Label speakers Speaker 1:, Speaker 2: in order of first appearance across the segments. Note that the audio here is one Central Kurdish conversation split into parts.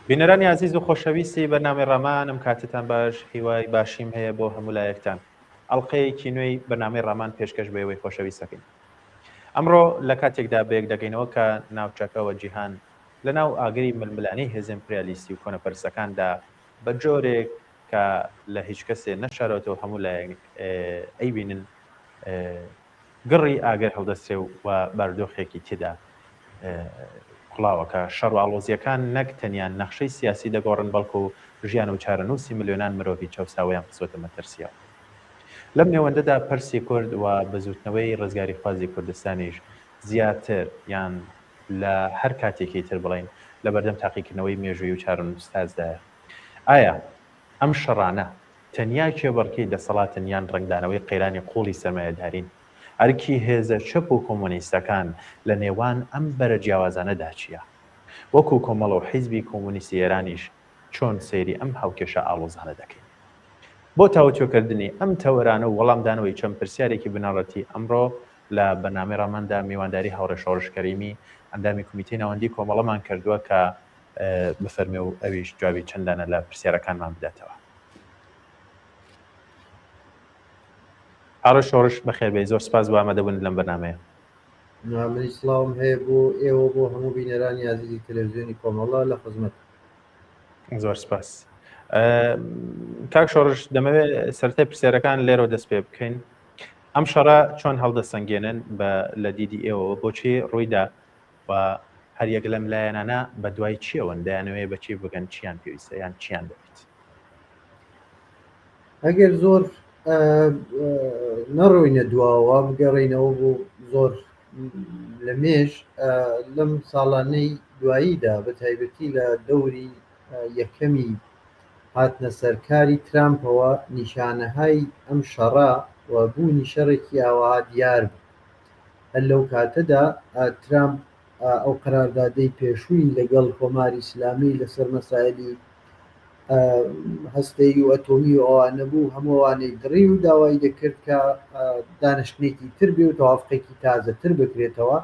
Speaker 1: بینەرانی ئازیز و خۆشەویستی بەرنامەی ڕامان ئەم کاتتان باش هیوای باشیم هەیە بۆ هەموو لایەکتان ئەڵلقەیەکی نوێی بەرنامەی ڕامان پێشکەش بە ئێوەی خۆشەویستەکەین ئەمڕۆ لە کاتێکدا بەیەک دەگەینەوە کە ناوچەکەوە جیهان لە ناو ئاگری ململانێی هێزە ئیمپریالیستی و کۆنەپەرستەکاندا بە جۆرێک کە لە هیچ کەسێ نەشارێتەوە هەموو لایەک ئەیبینن گڕی ئاگر هەڵدەستێ و بارودۆخێکی تێدا کوڵاوە کە شەڕ و ئاڵۆزییەکان نەک تەنیا نەخشەی سیاسی دەگۆڕن بەڵکو ژیان و چارەنووسی ملیۆنان مرۆڤی چەوساوەیان خستووەتە مەترسییەوە. لەم نێوەندەدا پرسی کورد و بزووتنەوەی ڕزگاریخوازی کوردستانیش زیاتر یان لە هەر کاتێکی تر بڵێین لە بەردەم تاقیکردنەوەی مێژوویی و چارەنووسسازدایە. ئایا ئەم شەڕانە تەنیا کێبڕکێی دەسەڵاتن یان ڕەنگدانەوەی قەیرانی قووڵی سەرمایەدارین؟ ئەرکی هێزە چەپ و کۆمۆنیستەکان لە نێوان ئەم بەرە جیاوازانەدا چییە؟ وەکوو کۆمەڵە و حیزبی کۆمۆنیستی ئێرانیش چۆن سەیری ئەم هاوکێشە ئاڵۆزانە دەکەین؟ بۆ تاوتوێکردنی ئەم تەوەرانە و وەڵامدانەوەی چەند پرسیارێکی بنەڕەتی ئەمڕۆ لە بەرنامەی ڕاماندا میوانداری هاوڕێ شۆڕش کەریمی ئەندامی کومیتەی ناوەندی کۆمەڵەمان کردووە کە بفەرمێ و ئەویش جوابی چەند دانە لە پرسیارەکانمان بداتەوە. هاوڕێ شۆڕش بەخێربێی زۆر سپاس بۆ ئامادەبوونت لەم بەرنامەیە.
Speaker 2: منیش سڵاوم هەیە بۆ ئێوە بۆ هەموو بینەرانی ئازیزی تەلەڤزیۆنی کۆمەڵە لە خزمەت.
Speaker 1: زۆر سپاس. کاک شۆڕش دەمەوێت سەرەتای پرسیارەکان لێرەوە دەست پێ بکەین. ئەم شەڕە چۆن هەڵدەسەنگێنن بە لە دیدی ئێوەوە بۆچی ڕوویدا و هەر یەک لەم لایەنانە بە دوای چیەوەن دەیانەوێت بە چی بگەن چیان پێویستە یان چیان دەوێت؟
Speaker 2: ئەگەر زۆر نەڕۆینە دواوە بگەڕێینەوە بۆ زۆر لە مێژ لەم ساڵانەی دواییدا بە تایبەتی لە دەوری یەکەمی هاتنە سەرکاری ترامپەوە نیشانەهای ئەم شەڕە و بوونی شەڕێکی ئاوەها دیار بوو. هەر لەو کاتەدا ترامپ ئەو قەراردادەی پێشووی لەگەڵ کۆماری ئیسلامی لەسەر مەسایلی هەستەیی و ئەتۆمی و ئەوانە بوو هەموو ئەوانەی دڕی و داوای دەکرد کە دانیشتنێکی تر بێ و تەوافقێکی تازەتر بکرێتەوە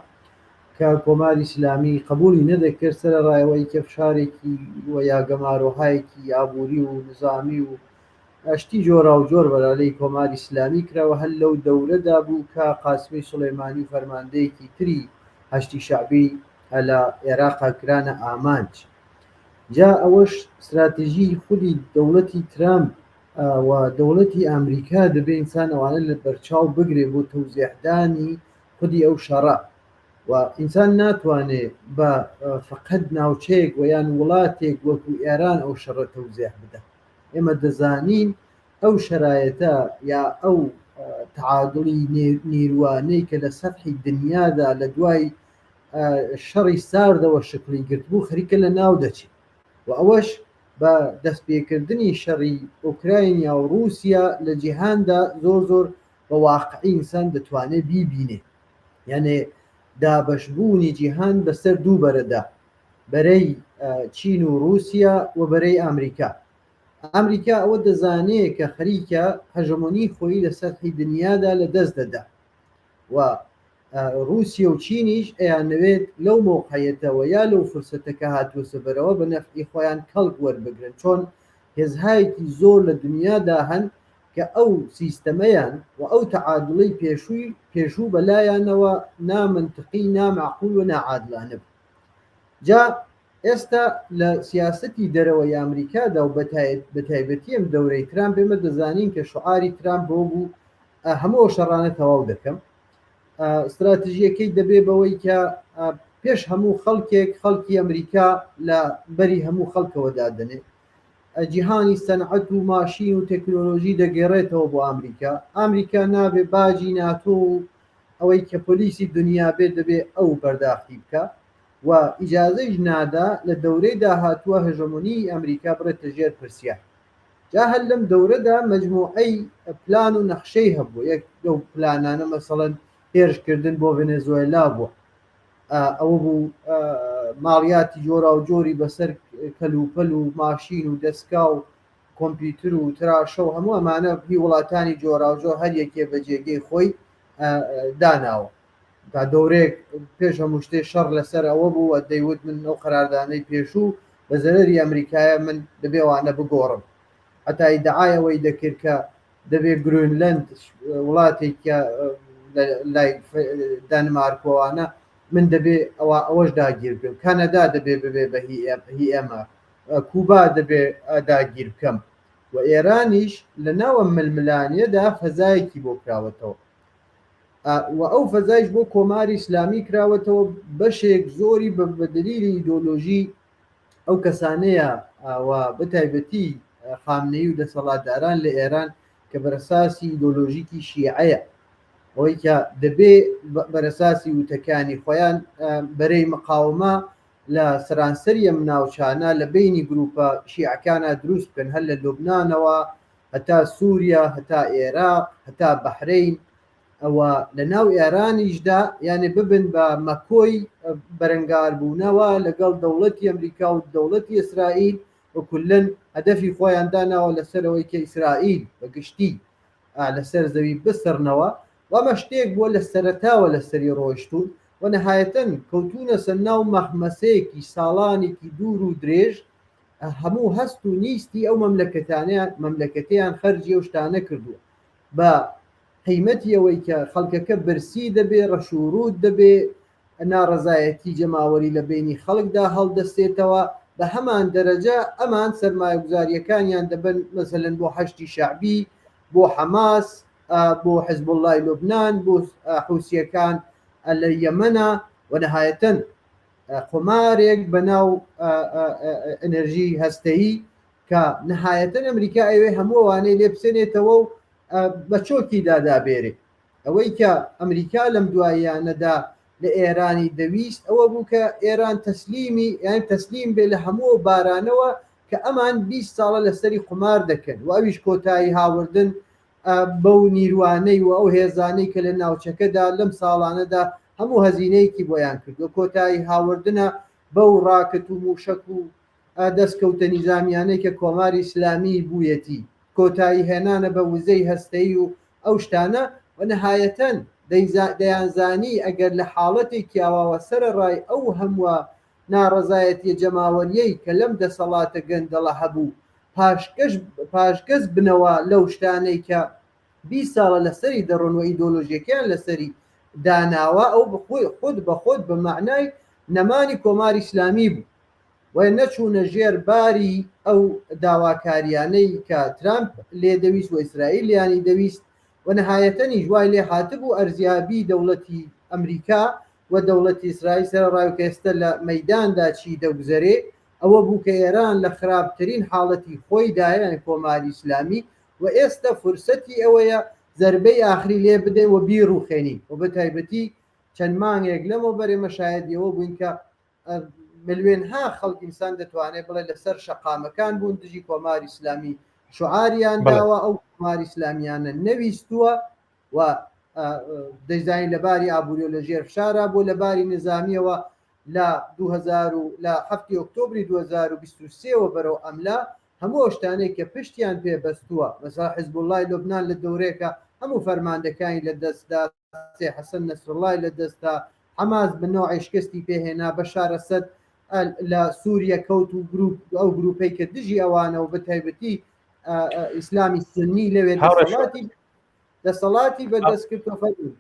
Speaker 2: کە کۆماری ئیسلامی قبولی نەدەکرد سەرەڕای ئەوەی کە فشارێکی و یا گەمارۆهایەکی ئابووری و نزامی و شتی جۆراوجۆر بەرالەی کۆماری ئیسلامی کرا و هەر لەو دەورەدا بوو کە قاسمی سوڵەیمانی و فەرماندەیەکی تری حەشدی شەعبی لە ئێراقا کرانە ئامانج. جا ئەوەش ستراتیژی خودی دەوڵەتی ترامپ و دەوڵەتی ئامریکا دەبێ ئینسان ئەوانە لە بەرچاو بگرێ بۆ تەوزیحدانی خودی ئەو شەڕە و ئینسان ناتوانێ بە فقط ناوچەیەک و یان وڵاتێک وەکو ئێران ئەو شەڕە تەوزیح بدا. ئێمە دەزانین ئەو شەرایەتە یا ئەو تەعادوڵی نیروانەی کە لە سەتحی دنیادا لە دوای شەڕی ساردەوە شکڵی گرتبوو خەریکە لە ناو دەچێت و ئەوەش بە دەستپێکردنی شەڕی ئۆکراینیا و ڕووسیا لە جیهاندا زۆر زۆر بە واقعی ئینسان دەتوانێت بیبینێ یانێ دابەشبوونی جیهان بەسەر دوو بەرەدا بەرەی چین و ڕووسیا و بەرەی ئامریکا. ئامریکا ئەوە دەزانێ کە خەریکە هەژەمۆنی خۆی لە سەتحی دنیادا لە دەست دەدا و ڕووسیە و چینیش ئەیانەوێت لەو مەوقعیەتەوە یا لەو فرسەتە کە هاتووەسە بەرەوە بە نەفعی خۆیان کەڵک وەربگرن چۆن هێزهایەکی زۆر لە دنیادا هەن کە ئەو سیستەمەیان و ئەو تەعادوڵەی پێشووی پێشوو بەلایانەوە نامەنتقی، نامەعقول و ناعادلانە بوو. جا ئێستا لە سیاسەتی دەرەوەی ئامریکادا و بەتایبەتی ئەم دەورەی ترامپ ئێمە دەزانین کە شعاری ترامپ بەوە بوو هەموو ئەو شەڕانە تەواو دەکەم. ستراتژیەکەی دەبێ بەوەی کە پێش هەموو خەڵکێک خەڵکی ئەمریکا لە بەری هەموو خەڵکەوە دادەنێ. جیهانی سەنعەت و ماشین و تەکنۆلۆژی دەگەڕێتەوە بۆ ئامریکا. ئامریکا نابێ باجی ناتۆ و ئەوەی کە پۆلیسی دنیا بێت دەبێ ئەو پەرداختی بکا و ئیجازەیش نادا لە دەورەی داهاتووە هەژەمۆنیی ئەمریکا بڕێتە ژێر پرسیار. جا هەر لەم دەورەدا مەجموعەی پلان و نەخشەی هەبوو. یەک لەو پلانانە مەسەڵەن هێرشکردن بۆ ڤەنێزۆێلا بووە. ئەوە بوو ماڵیاتی جۆراوجۆری بەسەر کەلوپەل و ماشین و دەستگا و کۆمپیوتر و تراشە و هەموو ئەمانە هی وڵاتانی جۆراوجۆر هەر یەکێ بە جێگەی خۆی داناوە. تا دەورەیەک پێش هەموو شتێ شەڕ لەسەر ئەوە بوو و دەیوت من ئەو قەراردانەی پێشوو بە زەرەری ئەمریکایە من دەبێ وانە بگۆڕم. هەتا ئیدعای ئەوەی دەکرد کە دەبێ گرونلەند وڵاتێکە لای دانمارکەوانە من دەبێ ئەوە ئەوەش داگیر بکەم کانەدا دەبێ ببێ بە هی ئێمە کوبا دەبێ داگیر بکەم و ئێرانیش لە ناوە ململانیەدا فەزایەکی بۆ کراوەتەوە و ئەو فەزایش بۆ کۆماری ئیسلامی کراوەتەوە بەشێک زۆری بە دلیلی ئیدۆلۆژی ئەو کەسانەیە و بەتایبەتی خامنەیی و دەسەڵاتداران لە ئێران کە بەرەساسی ئیدۆلۆژیکی شیعەیە ئەوەی کە دەبێ بەرەساسی وتەکانی خۆیان بەرەی مقاومە لە سەرانسەری ئەم ناوچانە لە بینی گروپە شیعەکانە دروست بکەن هەر لە لوبنانەوە هەتا سووریا هەتا ئێراق هەتا بەحرەین ئەوە لە ناو ئێرانیشدا یانێ ببن بە مەکۆی بەرەنگاربوونەوە لەگەڵ دەوڵەتی ئەمریکا و دەوڵەتی ئیسرائیل و کولەن هەدەفی خۆیان داناوە لەسەرەوەی کە ئیسرائیل بە گشتی لەسەر زەوی بسڕنەوە و ئەمە شتێک بووە لە سەرەتاوە لەسەری ڕۆیشتوون و نەهایەتەن کەوتوونەسە ناو مەخمەسەیەکی ساڵانێکی دوور و درێژ هەموو هەست و نیستی ئەو مەملەکەتانیان مەملەکەتیان خەرجی ئەو شتانە کردووە بە قیمەتی ئەوەی کە خەڵکەکە برسی دەبێ، ڕەش و ڕووت دەبێ، ناڕەزایەتی جەماوەری لە بەینی خەڵکدا هەڵدەستێتەوە، بە هەمان دەرەجە ئەمان سەرمایەگوزارییەکانیان دەبەن مەسەلەن بۆ حەشدی شەعبی، بۆ حەماس، بۆ حزبوڵڵای لوبنان، بۆ حوسییەکان لە یەمەنا و نەهایەتەن قومارێک بە ناو ئەنەرژی هەستەیی کە نەهایەتەن ئەمریکا ئەیەوێ هەموو ئەوانەی لێ بسێنێتەوە و بە چۆکیدا دابێرێ. ئەوەی کە ئەمریکا لەم دواییانەدا لە ئێرانی دەویست ئەوە بوو کە ئێران تەسلیمی یان تەسلیم بێ لە هەموو ئەو بارانەوە کە ئەمان 20 ساڵە لەسەری قومار دەکەن و ئەویش کۆتایی هاوردن بەو نیروانەی و ئەو هێزانەی کە لە ناوچەکەدا لەم ساڵانەدا هەموو هەزینەیەکی بۆیان کردووە کۆتایی هاوردنە بەو ڕاکت و موشەک و دەستکەوتە نیزامیانەی کە کۆماری ئیسلامی بوویەتی، کۆتایی هێنانە بە وزەی هەستەیی و ئەو شتانە و نەهایەتەن دەیانزانی ئەگەر لە حاڵەتێکی ئاواوە سەرەڕای ئەو هەمووە ناڕەزایەتیە جەماوەریەی کە لەم دەسەڵاتە گەندەڵە هەبوو پاشگەز بنەوە لەو شتانەی کە 20 ساڵە لەسەری دەڕۆن و ئیدۆلۆژیەکەیان لەسەری داناوە ئەو خود بە خود بە مەعنای نەمانی کۆماری ئیسلامی بوو. و نەچوونە ژێر باری ئەو داواکاریانەی کە ترامپ لێ دەویست و ئیسرائیل لێیانی دەویست و نەهایەتەنیش وای لێ هاتبوو ئەرزیابی دەوڵەتی ئەمریکا و دەوڵەتی ئیسرائیل سەرەڕای کە ئێستە لە مەیداندا چی دەگوزەرێ ئەوە بوو کە ئێران لە خراپترین حاڵەتی خۆیدایە یانی کۆماری ئیسلامی و ئێستە فرسەتی ئەوەیە زەربەی ئاخری لێ بدەین و بیڕوخێنین و بە تایبەتی چەند مانگێک لەمەوبەر ئێمە شایەدی ئەوە بووین کە ملیۆنها خەڵک ئینسان دەتوانێت بڵێ لەسەر شەقامەکان بوون دژی کۆماری ئیسلامی شعاریان داوە ئەو کۆماری ئیسلامیانە نەویستووە و دەیزانین لە باری ئابووری و لە ژێر فشارا بۆ لە باری نظامیەوە لە 2000 لە هەفتی ئۆکتۆبری 2023ەوە بەرەو ئەملا هەموو ئەو شتانەی کە پشتیان پێ بەستووە مەسەڵەن حزبوڵڵای لوبنان لە دەورەیەکە هەموو فەرماندەکانی لە دەستدا سێ حەسەن نەسروڵڵای لە دەستدا حەماس بە نەوعێ شکستی پێهێنا بەشار ئەسەد لە سووریە کەوت و گروپ ئەو گروپەی کە دژی ئەوانە و بە تایبەتی ئیسلامی سنی لەوێ دەسەڵاتی دەسەڵاتی بەدەست کرد و فەرموو.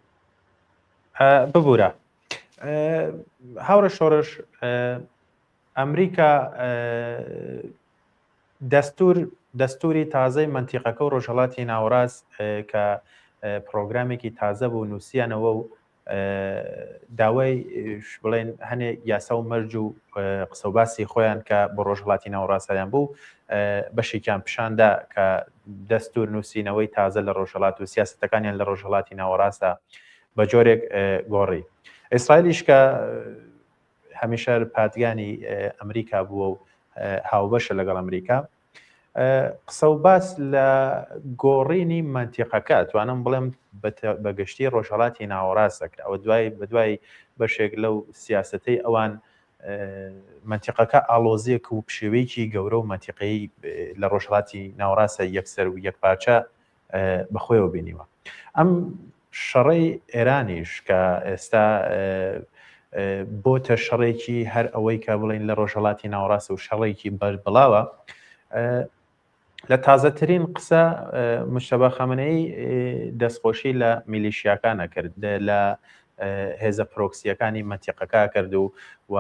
Speaker 1: ببورە هاوڕێ شۆڕش ئەمریکا دەستور دەستوری تازەی مەنتیقەکە و ڕۆژهەڵاتی ناوەڕاست کە پڕۆگرامێکی تازە بوو نووسیانەوە و داوای بڵێن هەنێ یاسا و مەرج و قسە و باسی خۆیان کە بۆ ڕۆژهڵاتی ناوەڕاستیان بوو بەشێکیان پیشاندا کە دەستور نووسینەوەی تازە لە ڕۆژهڵات و سیاستەکانیان لە ڕۆژهڵاتی ناوەڕاستە بە جۆرێک گۆڕی ئیسرائیلیش کە هەمیشە پادگانی ئەمریکا بووە و هاوبەشە لەگەڵ ئەمریکا قسە و باس لە گۆڕینی مەنتیقەکە توانم بڵێم بە گشتی ڕۆژهڵاتی ناوەڕاست دەکرا ئەوە دوای بە دوای بەشێک لەو سیاستەی ئەوان مەنتیقەکە ئاڵۆزیەک و پشێوەیەکی گەورە و مەنتیقەی لە ڕۆژهڵاتی ناوەڕاستە یەکسەر و یەک پارچە بەخۆیەوە بینیوە ئەم شەڕەی ئێرانیش کە ئێستا. بۆتە شەڕێکی هەر ئەوەی کە بڵین لە ڕۆژهڵاتی ناوەڕاست و شەڕێکی بەربڵاوە لە تازەترین قسە مشتەبا خامنەی دەستخۆشی لە میلیشیاکانە کرد لە هێزە پرۆکسیەکانی مەتیقەکە کرد و و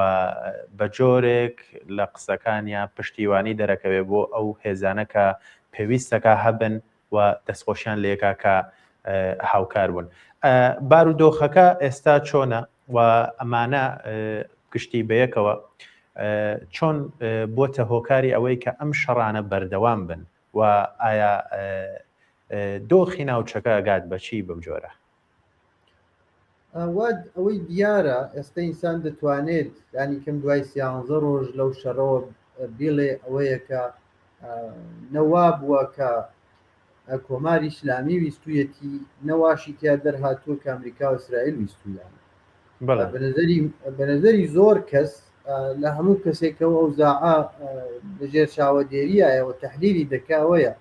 Speaker 1: بە جۆرێک لە قسەکانیان پشتیوانی دەرەکەوێ بۆ ئەو هێزانە کە پێویستەکە هەبن و دەستخۆشیان لێکا کە هاوکار بوون. بارودۆخەکە ئێستا چۆنە و ئەمانە گشتی بەیەکەوە چۆن بۆتە هۆکاری ئەوەی کە ئەم شەڕانە بەردەوام بن و ئایا دۆخی ناوچەکە ئەگات بەچی بەم جۆرە؟
Speaker 2: ئەوەی دیارە ئێستا ئینسان دەتوانێت ینی کەم دوای سیانزە ڕۆژ لەو شەڕەوە بیڵێ ئەوەیە کە نەوا بووە کە کۆماری ئیسلامی ویستویەتی نەواشی تیا دەرهاتووە کە ئەمریکا و ئیسرائیل ویستویانە بە نظری زۆر کەس لە هەموو کەسێکەوە ئەو زاعە لەژێر چاوەدێریایەوە تحلیلی دەکاوەیە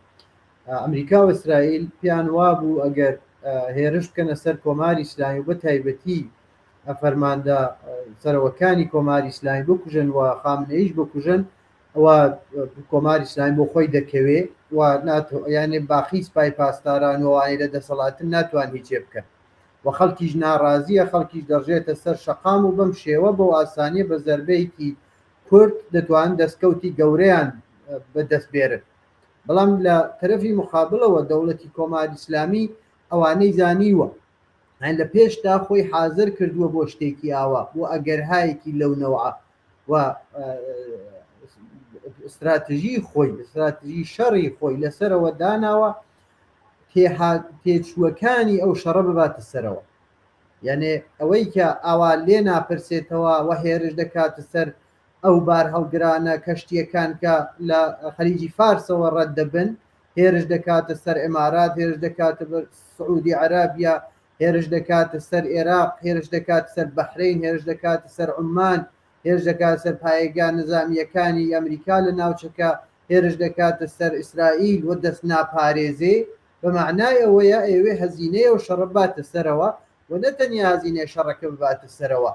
Speaker 2: ئەمریکا و ئیسرائیل پێیان وابوو ئەگەر هێرش بکەنە سەر کۆماری ئیسلامی و بە تایبەتی فەرماندە سەرەوەکانی کۆماری ئیسلامی بکوژن و خامنەییش بکوژن ئەوە کۆماری ئیسلامی بۆ خۆی دەکەوێ و یانێ باقی سپای پاسداران و ئەوانەی لە دەسەڵاتن ناتوان هیچێ بکەن و خەڵکیش ناڕازیە خەڵکیش دەڕژێتە سەر شەقام و بەم شێوە بەو ئاسانیە بە زەربەیەکی کورت دەتوانن دەستکەوتی گەورەیان بەدەست بێرن بەڵام لە تەرەفی مقابلەوە دەوڵەتی کۆماری ئیسلامی ئەوانەی زانیوە یان لە پێشدا خۆی حازر کردووە بۆ شتێکی ئاوا بۆ ئەگەرهایەکی لەو نەوعە و استراتژی خۆی استراتژی شەڕی خۆی لەسەرەوە داناوە تێچووەکانی ئەو شەڕە بباتە سەرەوە یعنی ئەوەی کە ئاوا لێ ناپرسێتەوە و هێرش دەکاتە سەر ئەو بارهەڵگرانە کەشتییەکان کە لە خەلیجی فارسەوە ڕەت دەبن، هێرش دەکاتە سەر ئیمارات، هێرش دەکاتە سعودی عەرابیا، هێرش دەکاتە سەر ئێراق، هێرش دەکاتە سەر بەحرەین، هێرش دەکاتە سەر عوممان، هێرش دەکاتە سەر پایەگا نزامییەکانی ئەمریکا لە ناوچەکە، هێرش دەکاتە سەر ئیسرائیل و دەست ناپارێزێ، بە مەعنای ئەوەیە ئەیەوێ هەزینەی ئەو شەڕە بباتە سەرەوە و نە تەنیا هەزینەی شەڕەکە بباتە سەرەوە،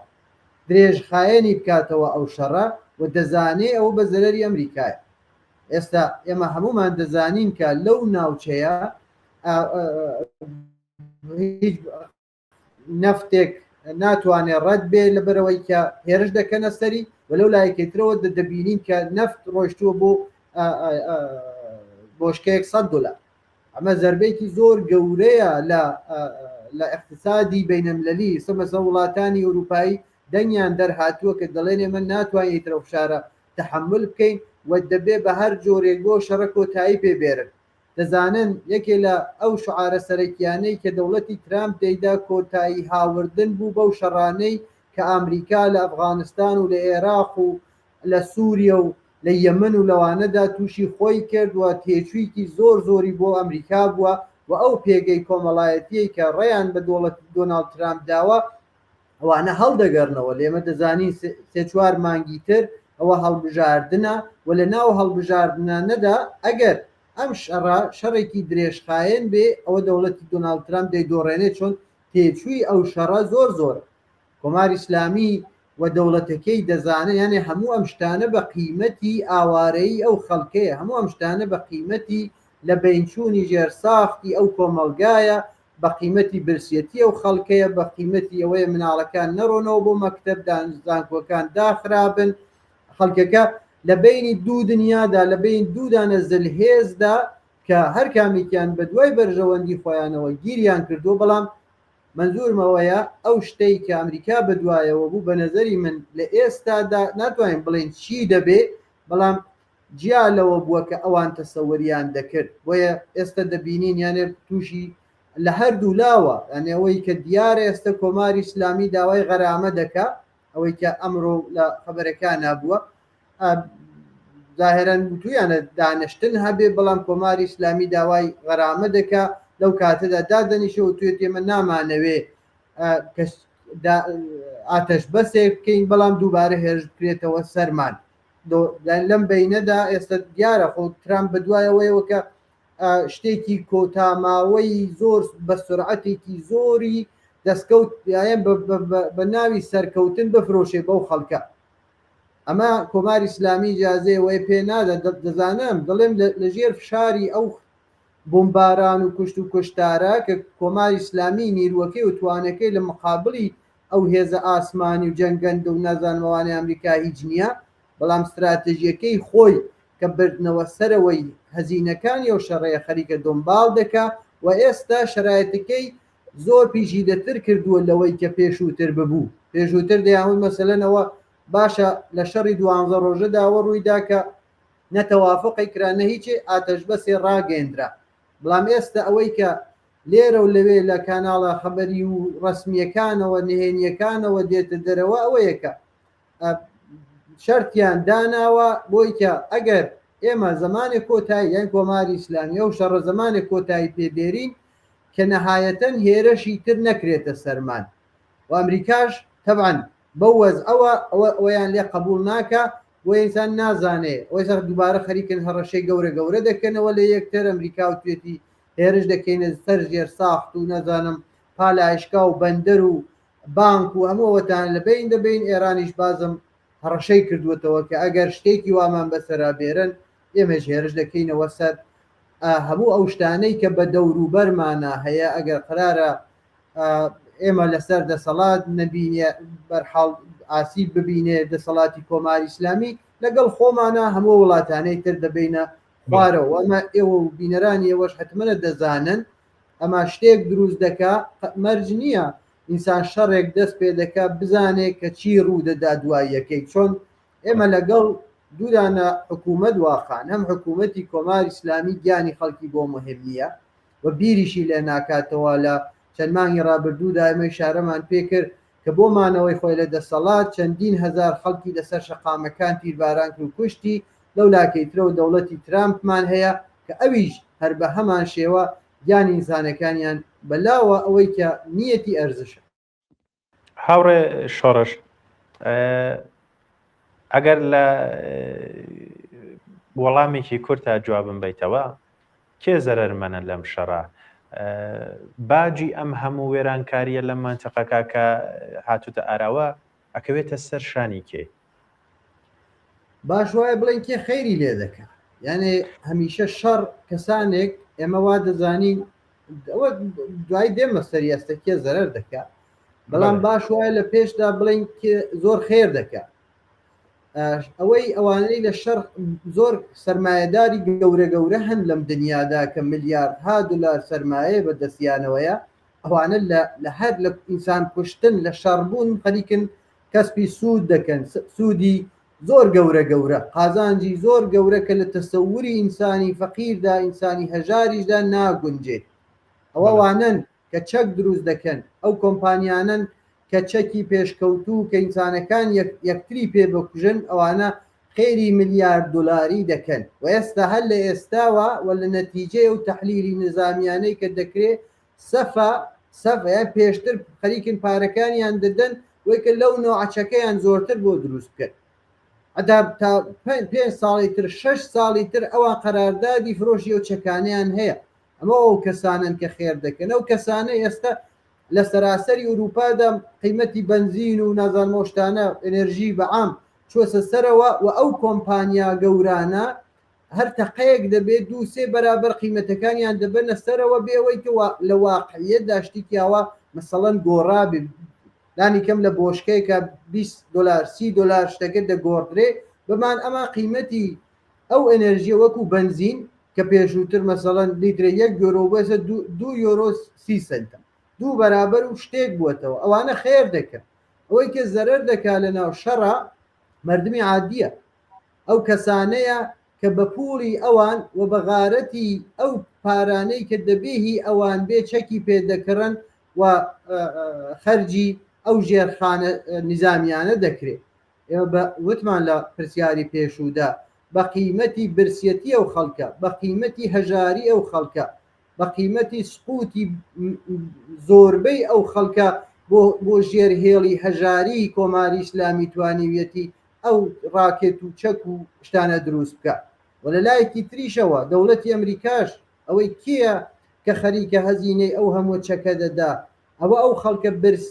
Speaker 2: درێژخایەنی بکاتەوە ئەو شەڕە و دەزانێ ئەوە بە زەرەری ئەمریکایە. ئێستا ئێمە هەموومان دەزانین کە لەو ناوچەیە هیچ نەفتێک ناتوانێت ڕەت بێ لەبەرەوەی کە هێرش دەکەنە سەری و لەو لایەکی ترەوە دەبینین کە نەفت ڕۆشتووە بۆ بۆشکەیەک 100 دلار ئەمە زەربەیەکی زۆر گەورەیە لە لە ئیقتسادی بەینەملەلی، ئیستا مەسەڵەن وڵاتانی ئەوروپایی دەنگیان دەرهاتووە کە دەڵێن ئێمە ناتوانین ئیتر ئەو فشارە تەحەمول بکەین و دەبێ بە هەر جۆرێک بۆ شەڕە کۆتایی پێ بێرن. دەزانن یەکێ لە ئەو شعارە سەرەکیانەی کە دەوڵەتی ترامپ دەیدا کۆتایی هاوردن بوو بەو شەڕانەی کە ئامریکا لە ئەفغانستان و لە ئێراق و لە سوریە و لە یەمەن و لەوانەدا تووشی خۆی کرد و تێچوویکی زۆر زۆری بۆ ئەمریکا بووە و ئەو پێگەی کۆمەڵایەتیەی کە ڕێیان بە دۆڵەت دۆناڵد ترامپ داوە ئەوانە هەڵدەگەڕنەوە لێمە دەزانین سێ چوار مانگی تر ئەوە هەڵبژاردنە و لە ناو هەڵبژاردنانەدا ئەگەر ئەم شەڕە شەڕێکی درێژخایەن بێ ئەوە دەوڵەتی دۆناڵد ترامپ دەیدۆڕێنێ چۆن تێچووی ئەو شەڕە زۆر زۆرە کۆماری ئیسلامی و دەوڵەتەکەی دەزانن یانێ هەموو ئەم شتانە بە قیمەتی ئاوارەیی ئەو خەڵکەیە هەموو ئەم شتانە بە قیمەتی لە بەینچوونی ژێرساختی ئەو کۆمەڵگایە بە قیمەتی برسیەتی ئەو خەڵکەیە بە قیمەتی ئەوەیە مناڵەکان نەڕۆنەوە بۆ مەکتەب زانکۆکان داخرابن خەڵکەکە لە بینی دوو دنیادا لە بین دوو دانە زلهێزدا کە هەر کامێکیان بە دوای بەرژەوەندی خۆیانەوە گیریان کردووە بەڵام مەنزورم ئەوەیە ئەو شتەی کە ئەمریکا بەدوایەوە بوو بە نەزەری من لە ئێستادا ناتوانین بڵێین چی دەبێ بەڵام جیا لەوە بووە کە ئەوان تەسەوریان دەکرد بۆیە ئێستا دەبینین یانێ تووشی لە هەردوو لاوە یانێ ئەوەی کە دیارە ئێستا کۆماری ئیسلامی داوای غەرامە دەکا ئەوەی کە ئەمڕۆ لە خەبەرەکانا بووە زاهێرەن وتویانە دانیشتن هەبێ بەڵام کۆماری ئیسلامی داوای غەرامە دەکا لەو کاتەدا دادەنیشە و توێت ئێمە نامانەوێ ئاتەش بەسێک بکەین بەڵام دووبارە هێرش بکرێتەوە سەرمان لەم بینەدا ئێستا دیارە خۆ ترامپ بەدوایەوەیەوە کە شتێکی کۆتا ماوەی زۆر بە سرعەتێکی زۆری. دەستکەوت یان بە ناوی سەرکەوتن بفرۆشێ بەو خەڵکە. ئەمە کۆماری ئیسلامی ئیجازەی ئەوەی پێ نادا. دەزانم دەڵێم لە ژێر فشاری ئەو بۆمباران و کوشت و کوشتارە کە کۆماری ئیسلامی نیروەکەی و توانەکەی لە مقابلی ئەو هێزە ئاسمانی و جەنگەندە و نازانم ئەوانەی ئەمریکا هیچ نییە، بەڵام ستراتژیەکەی خۆی کە بردنەوە سەرەوەی هەزینەکانی ئەو شەڕەیە خەریکە دۆمباڵ دەکا و ئێستا شەرایتەکەی زۆر پیچیدەتر کردووە لەوەی کە پێشووتر ببوو. پێشووتر دەیانوت مەسەلەن ئەوە باشە لە شەڕی دوانزە ڕۆژەدا ئەوە ڕوویدا کە نە تەوافقی کرا نە هیچێ ئاتەشبەسێ ڕاگەیەندرا، بەڵام ئێستا ئەوەی کە لێرە و لەوێ لە کاناڵە خەبەری و ڕەسمییەکانەوە نهێنییەکانەوە دێتە دەرەوە ئەوەیە کە شەرتیان داناوە بۆی کە ئەگەر ئێمە زەمانێک کۆتایی یان کۆماری ئیسلامی ئەو شەڕە زەمانێک کۆتایی پێ بێرین کە نەهایەتەن هێرەشی تر نەکرێتە سەرمان و ئەمریکاش تەبعەن بەو وەزعەوە ئەوە ئەوەیان لێ قەبووڵ ناکا بۆیە ئینسان نازانێ ئەوەی سەر دووبارە خەریکن هەڕەشەی گەورە گەورە دەکەنەوە لە یەکتر ئەمریکا وتوێتی هێرش دەکەینە سەر ژێر ساخت و نازانم پالایشگا و بەندەر و بانک و هەموو ئەوەتان لە بەین دەبەین ئێرانیش بازم هەڕەشەی کردووەتەوە کە ئەگەر شتێکی وامان بەسەرا بێرن ئێمەش هێرش دەکەینەوە سەر هەموو ئەو شتانەی کە بە دەوروبەرمانە هەیە ئەگەر قرارە ئێمە لەسەر دەسەڵات نەبینێ بەرحاڵ ئاسیب ببینێ دەسەڵاتی کۆماری ئیسلامی لەگەڵ خۆمانە هەموو وڵاتانەی تر دەبینە خوارەوە ئەمە ئێوە و بینەرانی ئێوەش حتممەە دەزانن ئەما شتێک دروست دەکا مەرج نییە ئینسان شەڕێک دەست پێ دەکا بزانێ کە چی ڕوو دەدا دواییەکەی چۆن ئێمە لەگەڵ دوودانە حکوومەت واقعا هەم حکوومەتی کۆماری ئیسلامی گیانی خەڵکی بۆ مهم نییە و بیریشی لێ ناکاتەوە لە چەند مانگی ڕابردوودا ئێمە ئیشارەمان پێ کرد کە بۆ مانەوەی خۆی لە دەسەڵات چەندین هەزار خەڵکی لەسەر شەقامەکان تیرباران کرد و کوشتی، لەو لاکەی ترەوە دەوڵەتی ترامپمان هەیە کە ئەویش هەر بە هەمان شێوە گیانی ئینسانەکانیان بەلاوە ئەوەی کە نیەتی ئەرزشە.
Speaker 1: هاوڕێ شۆڕش ئەگەر لە وەڵامێکی کورتا جوابم بیتەوە کێ زەرەرمەنە لەم شەڕە؟ باجی ئەم هەموو وێرانکارییە لەم مەنتقەکە کە هاتوتە ئاراوە ئەکەوێتە سەر شانی کێ؟
Speaker 2: باش وایە بڵێن کێ خەیری لێ دەکا یانێ هەمیشە شەڕ کەسانێک ئێمە وا دەزانین ئەوە دوای دێمە سەری ئێستا کێ زەرەر دەکا بەڵام باش وایە لە پێشدا بڵێن کێ زۆر خێر دەکا ئەوەی ئەوانەی لە شەڕ زۆر سەرمایەداری گەورە گەورە هەن لەم دنیادا کە ملیاردها دلار سەرمایە بە دەستیانەوەیە ئەوانە لە هەر لە ئینسان کوشتن لە شەڕبوون خەریکن کەسپی سوود دەکەن سوودی زۆر گەورە گەورە قازانجی زۆر گەورە کە لە تەسەوری ئینسانی فەقیردا ئینسانی هەژاریشدا ناگونجێت ئەوە وانەن کە چەک دروست دەکەن، ئەو کۆمپانیانەن کە چەکی پێشکەوتوو کە ئینسانەکان یەکتری پێ بکوژن ئەوانە خێری ملیارد دۆلاری دەکەن و ئێستا هەر لە ئێستاوە و لە نەتیجەی ئەو تەحلیلی نیزامیانەی کە دەکرێ سەفە سەفە یان پێشتر خەریکن پارەکانیان دەدەن بۆی کە لەو نەوعە چەکەیان زۆرتر بۆ دروست بکەن هەتا تا پێنج ساڵی تر شەش ساڵی تر ئەوان قەراردادی فرۆشی ئەو چەکانەیان هەیە ئەمە ئەو کەسانەن کە خێر دەکەن ئەو کەسانە ئێستا لە سەراسەری ئورووپادا قیمەتی بەنزین و نازانم ئەو شتانە ئەنێرژی بە عام چووەسە سەرەوە و ئەو کۆمپانیا گەورانە هەر تەقەیەک دەبێت دوو سێ بەرابەر قیمەتەکانیان دەبەنە سەرەوە بێ ئەوەی کە لە واقعیەتدا شتێکی ئاوا مەسەڵەن گۆڕابێ لانی کەم لە بۆشکەیەکە 20 دلار 30 دلار شتەکە دەگۆڕدرێ بەمان ئەما قیمەتی ئەو ئەنێرژیە وەکو بەنزین کە پێشووتر مەسەڵەن لیترە یەک یۆرۆ بوو ئێستا دوو یۆرۆ سی سەنتە دوو بەرابەر و شتێک بووەتەوە ئەوانە خێر دەکەن ئەوەی کە زەرەر دەکا لە ناو شەڕە مردمی عادیە ئەو کەسانەیە کە بە پوڵی ئەوان و بە غارەتی ئەو پارانەی کە دەبێ هی ئەوان بێ چەکی پێ دەکڕن و خەرجی ئەو ژێرخانە نیزامیانە دەکرێت ئێمە بە وتمان لە پرسیاری پێشوودا بە قیمەتی برسیەتی ئەو خەڵکە، بە قیمەتی هەژاری ئەو خەڵکە، بە قیمەتی سقوتی زۆربەی ئەو خەڵکە بۆ بۆ ژێر هێڵی هەژاری کۆماری ئیسلامی توانیویەتی ئەو ڕاکێت و چەک و شتانە دروست بکا. و لە لایەکی تریشەوە دەوڵەتی ئەمریکاش ئەوەی کێیە کە خەریکە هەزینەی ئەو هەموو چەکە دەدا؟ ئەوە ئەو خەڵکە برس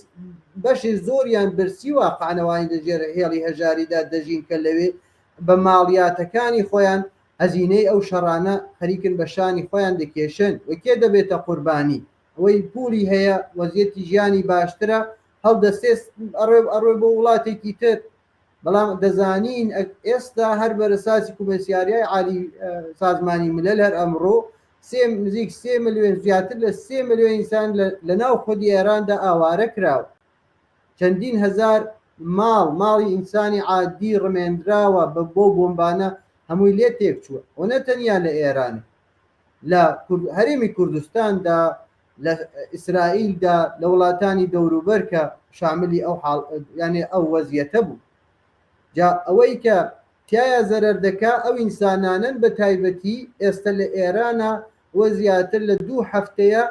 Speaker 2: بەشی زۆریان برسی واقعەن ئەوانی لە ژێر هێڵی هەژاریدا دەژین کە لەوێ بە ماڵیاتەکانی خۆیان هەزینەی ئەو شەڕانە خەریکن بە شانی خۆیان دەکێشن و کێ دەبێتە قوربانی ئەوەی پوڵی هەیە وەزیەتی ژیانی باشترە هەڵدەستێ ئەڕێ ئەڕۆ بۆ وڵاتێکی تر بەڵام دەزانین ئێستا هەر بەرەساسی کومەسیاریای عالی سازمانی ملل هەر ئەمڕۆ سێ نزیک سێ ملیۆن زیاتر لە سێ ملیۆن ئینسان لە ناو خودی ئێراندا ئاوارە کراوە چەندین هەزار ماڵ ماڵی ئینسانی عادی ڕمێندراوە بە بۆ بۆمبانە هەمووی لێ تێکچووە و نە تەنیا لە ئێران لە هەرێمی کوردستاندا لە ئیسرائیلدا لە وڵاتانی دەوروبەر کە شاملی ئەو حاڵ یانێ ئەو وەزیەتە بوو جا ئەوەی کە تیایا زەرەر دەکا ئەو ئینسانانەن بە تایبەتی ئێستە لە ئێرانە و زیاتر لە دوو هەفتەیە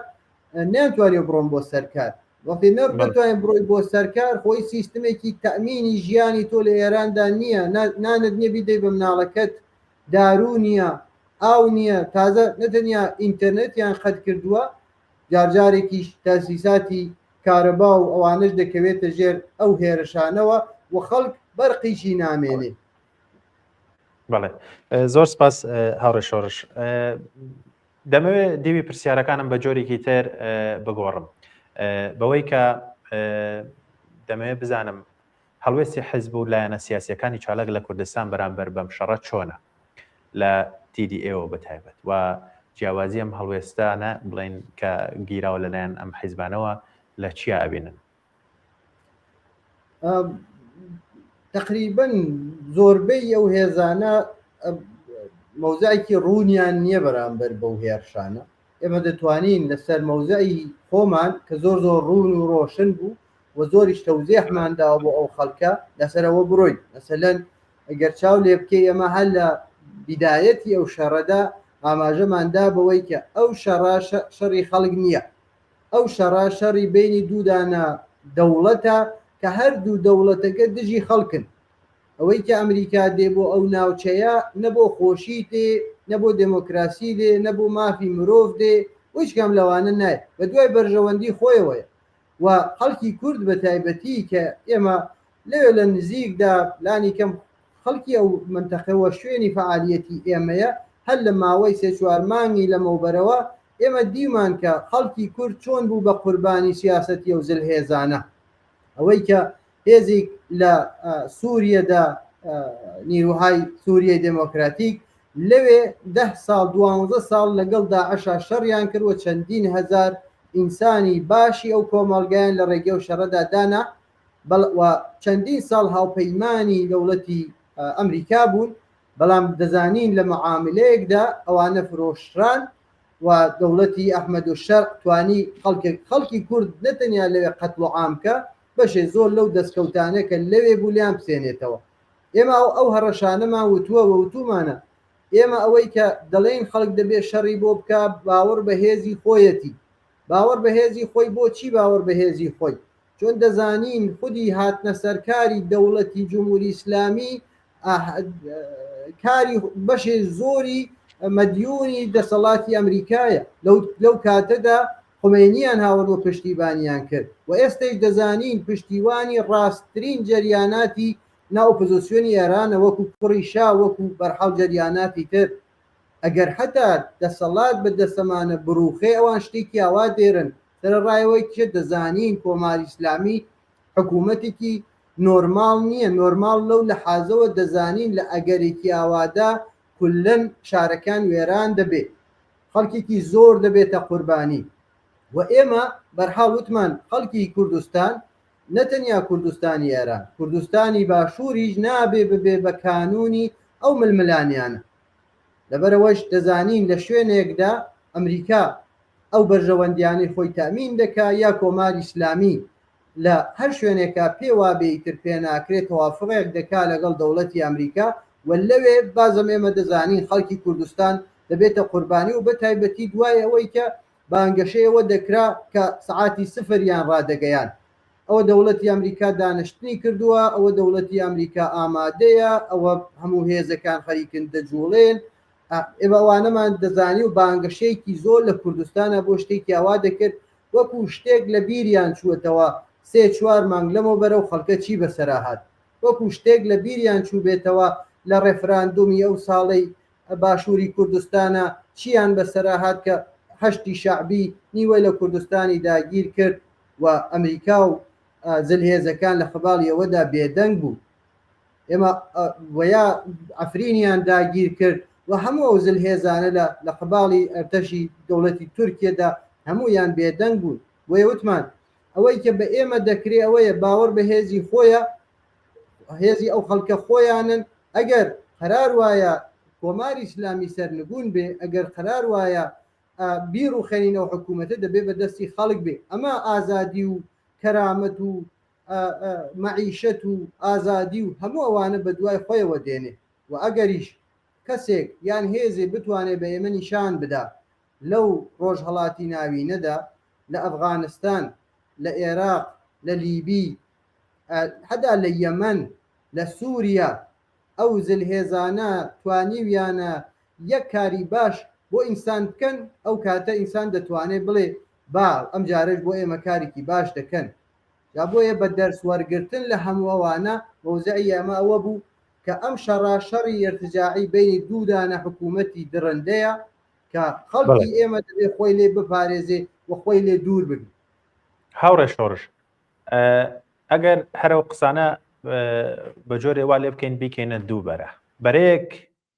Speaker 2: نەیانتوانیوە بڕۆن بۆ سەر کار وەختی نە بتوانین بڕۆی بۆ سەرکار خۆی سیستمێکی تەمینی ژیانی تۆ لە ئێراندا نییە نانت نییە بیدەی بە مناڵەکەت دارو نییە ئاو نییە تازە نەتەنیا ئینتەرنێتیان قەت کردووە جارجارێکیش تاسیساتی کارەبا و ئەوانەش دەکەوێتە ژێر ئەو هێرشانەوە و خەڵک بەرقیشی نامێنێ.
Speaker 1: بەڵێ زۆر سپاس هاوڕێ شۆڕش دەمەوێت دیوی پرسیارەکانم بە جۆرێکی تر بگۆڕم بەوەی کە دەمەوێت بزانم هەڵوێستی حزب و لایەنە سیاسیەکانی چالاک لە کوردستان بەرامبەر بەم شەڕە چۆنە لە دیدی ئێوە بە تایبەت و جیاوازی ئەم هەڵوێستانە بڵێن کە گیراوە لەلایەن ئەم حیزبانەوە لە چیا ئەبینن؟
Speaker 2: تقریبا زۆربەی ئەو هێزانە مەوزعێکی ڕوونیان نییە بەرامبەر بەو هێرشانە ئێمە دەتوانین لەسەر مەوزعی خۆمان کە زۆر زۆر ڕوون و ڕۆشن بوو و زۆریش تەوزیحمان داوە بۆ ئەو خەڵکە لەسەرەوە بڕۆین مەسەلەن ئەگەر چاو لێ بکەی ئێمە هەر لە بیدایەتی ئەو شەڕەدا ئاماژەمان دا بەوەی کە ئەو شەڕە شەڕی خەڵک نییە ئەو شەڕە شەڕی بینی دوودانە دەوڵەتە کە هەردوو دەوڵەتەکە دژی خەڵکن ئەوەی کە ئەمریکا دێ بۆ ئەو ناوچەیە نە بۆ خۆشی دێ نە بۆ دێمۆکراسی دێ نە بۆ مافی مرۆڤ دێ هیچ کام لەوانە نایە بە دوای بەرژەوەندی خۆیەوەیە و خەڵکی کورد بە تایبەتی کە ئێمە لەوێ لە نزیکدا لانی کەم خەڵکی ئەو مەنتەقە و شوێنی فەعالیەتی ئێمەیە هەر لە ماوەی سێ چوار مانگی لەمەوبەرەوە ئێمە دیومان کە خەڵکی کورد چۆن بوو بە قوربانی سیاسەتی ئەو زلهێزانە ئەوەی کە هێزیک لە سووریەدا نیروهای سووریەی دێمۆکراتیک لەوێ دە ساڵ دوانزە ساڵ لەگەڵ داعشا شەڕیان کرد و چەندین هەزار ئینسانی باشی ئەو کۆمەڵگایان لە ڕێگەی ئەو شەڕەدا دانا و چەندین ساڵ هاوپەیمانی دەوڵەتی ئەمریکا بوون بەڵام دەزانین لە معاملەیەکدا ئەوانە فرۆشران و دەوڵەتی ئەحمەد و شەرع توانی خەڵکی کورد نەتەنیا لەوێ قەتڵ و عام کە بەشێ زۆر لەو دەستکەوتانە کە لەوێ بوو لێیان بسێنێتەوە ئێمە ئەو ئەو هەڕەشانەمان وتووە و وتوومانە ئێمە ئەوەی کە دەڵێین خەڵک دەبێ شەڕی بۆ بکا باوەڕ بە هێزی خۆیەتی باوەڕ بە هێزی خۆی بۆ چی باوەڕ بە هێزی خۆی چۆن دەزانین خودی هاتنە سەرکاری دەوڵەتی جمهوری ئیسلامی کاری بەشێ زۆری مەدیونی دەسەڵاتی ئەمریکایە لەو کاتەدا خومەینیان هاورد و پشتیبانیان کرد و ئێستەیش دەزانین پشتیوانی ڕاستترین جەریاناتی ناو ئۆپۆزۆسیۆنی ئێرانە وەکو کوڕی شا وەکو بەرحاڵ جەریاناتی تر ئەگەر حەتا دەسەڵات بە دەسەمانە بڕوخێ ئەوان شتێکی ئاوا دێرن سەرەڕای ئەوەی کە دەزانین کۆماری ئیسلامی حکوومەتێکی نۆرماڵ نییە نۆرماڵ لەو لەحازەوە دەزانین لە ئەگەرێکی ئاوادا کوللەن شارەکان وێران دەبێ خەڵکێکی زۆر دەبێتە قوربانی و ئێمە بەرحاڵ وتمان خەڵکی کوردستان نەتەنیا کوردستانی ئێران کوردستانی باشووریش نابێ ببێ بە کانوونی ئەو ململانیانە لەبەرئەوەش دەزانین لە شوێنێکدا ئەمریکا ئەو بەرژەوەندیانەی خۆی تەئمین دەکا یا کۆماری ئیسلامی لە هەر شوێنێکا پێ وابێ ئیتر پێ ناکرێ تەوافوقێک دەکا لەگەڵ دەوڵەتی ئەمریکا و لەوێ بازم ئێمە دەزانین خەڵکی کوردستان دەبێتە قوربانی و بە تایبەتی دوای ئەوەی کە بانگەشەی ئەوە دەکرا کە سەعاتی سفریان ڕادەگەیاند ئەوە دەوڵەتی ئەمریکا دانشتنی کردووە، ئەوە دەوڵەتی ئەمریکا ئامادەیە، ئەوە هەموو هێزەکان خەریکن دەجوڵێن، ئێمە ئەوانەمان دەزانی و بانگەشەیەکی زۆر لە کوردستانە بۆ شتێکی ئاوا دەکرد. وەکو شتێک لە بیریان چووەتەوە سێ چوار مانگ لەمەوبەر ئەو خەڵکە چی بەسەرا هات. وەکو شتێک لە بیریان چووبێتەوە لە ڕێفراندومی ئەو ساڵەی باشووری کوردستانا چیان بەسەرا هات کە حەشدی شەعبی نیوەی لە کوردستانی داگیر کرد و ئەمریکا و زلهێزەکان لە قباڵی ئەوەدا بێدەنگ بوو. ئێمە وەیا عەفرینیان داگیر کرد و هەموو ئەو زلهێزانە لە لە قباڵی ئەرتەشی دەوڵەتی تورکیەدا هەموویان بێدەنگ بوون. بۆیە وتمان ئەوەی کە بە ئێمە دەکرێ ئەوەیە باوەڕ بە هێزی خۆیە، هێزی ئەو خەڵکە خۆیانن، ئەگەر قەرار وایە کۆماری ئیسلامی سەرنگوون بێ، ئەگەر قەرار وایە بیڕوخێنین ئەو حکوومەتە دەبێ بە دەستی خەڵک بێ. ئەمە ئازادی و کەرامەت و مەعیشەت و ئازادی و هەموو ئەوانە بە دوای خۆیەوە دێنێ و ئەگەریش کەسێک یان هێزێ بتوانێ بە ئێمە نیشان بدا لەو ڕۆژهەڵاتی ناوینەدا، لە ئەفغانستان، لە ئێراق، لە لیبی، حەتا لە یەمەن، لە سووریە ئەو زلهێزانە توانیویانە یەک کاری باش بۆ ئینسان بکەن، ئەو کاتە ئینسان دەتوانێ بڵێ با ئەمجارەش بۆ ئێمە کارێکی باش دەکەن. جا بۆیە بە دەرس وەرگرتن لە هەموو ئەوانە مەوزعی ئێمە ئەوە بوو کە ئەم شەڕە شەڕی ئیرتجاعی بەینی دوو دانە حکوومەتی دڕندەیە کە خەڵکی ئێمە دەبێ خۆی لێ بپارێزێ و خۆی لێ دوور بگرێ.
Speaker 1: هاوڕێ شۆڕش ئەگەر هەرەو قسانە بە جۆرێ وا لێ بکەین بیکەینە دوو بەرە بەرەیەک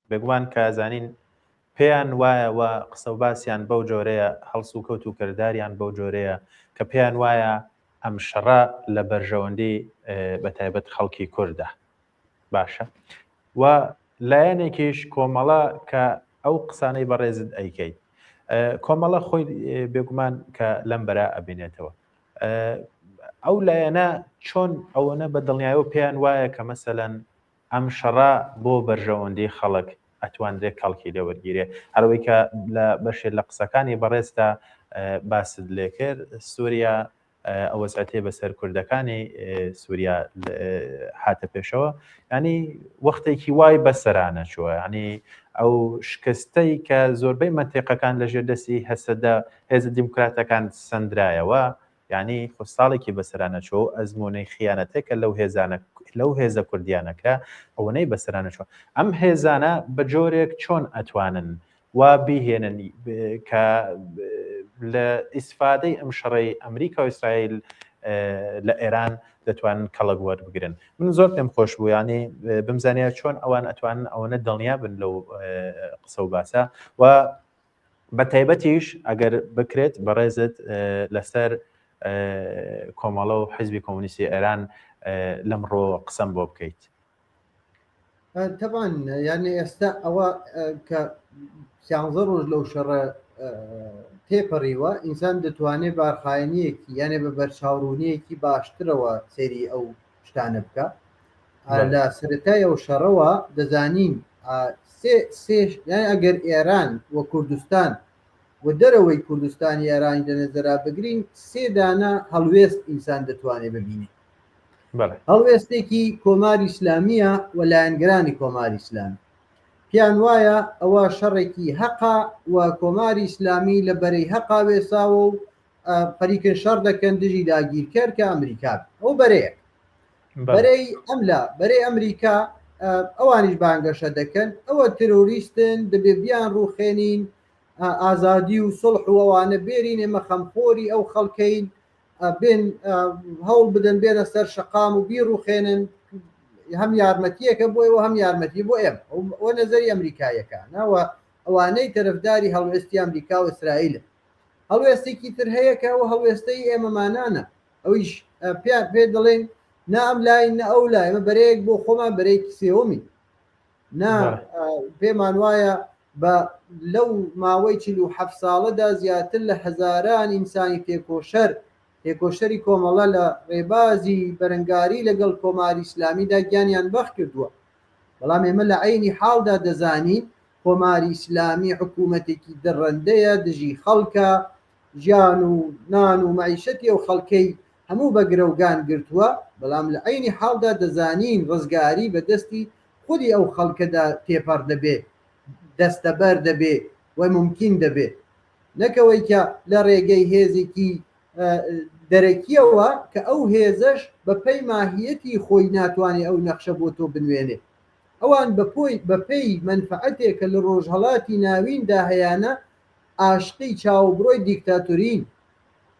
Speaker 1: بێگومان کە زانین پێیان وایە و قسە و باسیان بەو جۆرەیە هەڵسوکەوت و کرداریان بەو جۆرەیە کە پێیان وایە ئەم شەڕە لە بەرژەوەندی بە تایبەت خەڵکی کوردە باشە و لایەنێکیش کۆمەڵە کە ئەو قسانەی بەڕێزت ئەیکەیت کۆمەڵە خۆی بێگومان کە لەم بەرا ئەبینێتەوە ئەو لایەنە چۆن ئەوەنە بە دڵنیایەوە پێیان وایە کە مەسەلەن ئەم شەڕە بۆ بەرژەوەندی خەڵک ئەتوانرێ کەڵکی لێ وەرگیرێ هەروەی کە لە بەشێ لە قسەکانی بەڕێزتا باست لێ کرد سووریا ئەو وەزعەتەی بەسەر کوردەکانی سووریا هاتە پێشەوە ینی وەختێکی وای بەسەرانە چووە ینی ئەو شکستەی کە زۆربەی مەنتیقەکان لەژێر دەستی هەسەدە هێزە دیموکراتەکان سندرایەوە یانی خۆ ساڵێکی بەسەرا نەچووە و ئەزموونەی خیانەتێکە لەو هێزانە لەو هێزە کوردیانە کرا ئەوەنەی بەسەرا نەچووە ئەم هێزانە بە جۆرێک چۆن ئەتوانن وا بیهێنن کە لە ئیسفادەی ئەم شەڕەی ئەمریکا و ئیسرائیل لە ئێران دەتوانن کەڵک وەربگرن من زۆر پێم خۆش بوو ینی بمزانیا چۆن ئەوان ئەتوانن ئەوەنە دڵنیا بن لەو قسە و باسە و بە تایبەتیش ئەگەر بکرێت بەڕێزت لەسەر کۆمەڵە و حیزبی کۆمۆنیستی ئێران لەمڕۆ قسەم بۆ بکەیت.
Speaker 2: تەبان یعنی ئێستا ئەوە کە سیانزە ڕۆژ لەو شەڕە تێپەڕیوە ئینسان دەتوانێت بارخایەنیەکی یانێ بە بەرچاوڕوونیەکی باشترەوە سەیری ئەو شتانە بکە لە سەرەتای ئەو شەڕەوە دەزانین سێ سێ یان ئەگەر ئێران و کوردستان و دەرەوەی کوردستانی ئێرانی لە نەزەرا بگرین سێ دانە هەڵوێست ئینسان دەتوانێت ببینێ هەڵوێستێکی کۆماری ئیسلامیە و لایەنگرانی کۆماری ئیسلامی پیان وایە ئەوە شەڕێکی هەقا و کۆماری ئیسلامی لە بەرەی هەقا وێساوە و خەریکن شەڕ دەکەن دژی داگیرکەر کە ئەمریکا ئەو بەرەیە بەرەی ئەملا بەرەی ئەمریکا ئەوانیش بانگەشە دەکەن ئەوە ترۆریستن دەبێ بیان ڕوخێنین ئازادی و سڵح و ئەوانە بێرین ئێمە خەمخۆری ئەو خەڵکەین بێن هەوڵ بدەن بێنە سەر شەقام و بیڕوخێنن هەم یارمەتیەکە بۆ ئێوە هەم یارمەتی بۆ ئێمە ئەوە نەزەری ئەمریکایەکانەوە ئەوانەی تەرەفداری هەڵوێستی ئەمریکا و ئیسرائیلن هەڵوێستێکی تر هەیە کە ئەو هەڵوێستەی ئێمەمانانە ئەویش پێیان پێ دەڵێن نا ئەم لای نە ئەو لای ئەمە بەرەیەک بۆ خۆمان بەرەیەکی سێوەمی نا پێمان وایە بە لەو ماوەی 47 ساڵەدا زیاتر لە هەزاران ئینسانی تێکۆشەر تێکۆشەری کۆمەڵە لە ڕێبازی بەرەنگاری لەگەڵ کۆماری ئیسلامیدا گیانیان بەخت کردووە بەڵام ئێمە لە عەینی حاڵدا دەزانین کۆماری ئیسلامی حکوومەتێکی دڕندەیە، دژی خەڵکە، ژیان و نان و مەعیشەتی ئەو خەڵکەی هەموو بە گرەوگان گرتووە، بەڵام لە عەینی حاڵدا دەزانین ڕزگاری بە دەستی خودی ئەو خەڵکەدا تێپەڕ دەبێ، دەستەبەر دەبێ و مومکین دەبێ. نەک ئەوەی کە لە ڕێگەی هێزێکی. دەرەکیەوە کە ئەو هێزەش بە پێی ماهیەتی خۆی ناتوانێ ئەو نەخشە بۆ تۆ بنوێنێ. ئەوان بە پۆی بە پێی مەنفەعەتێ کە لە ڕۆژهەڵاتی ناویندا هەیانە ئاشقی چاووبرۆی دیکتاتورین.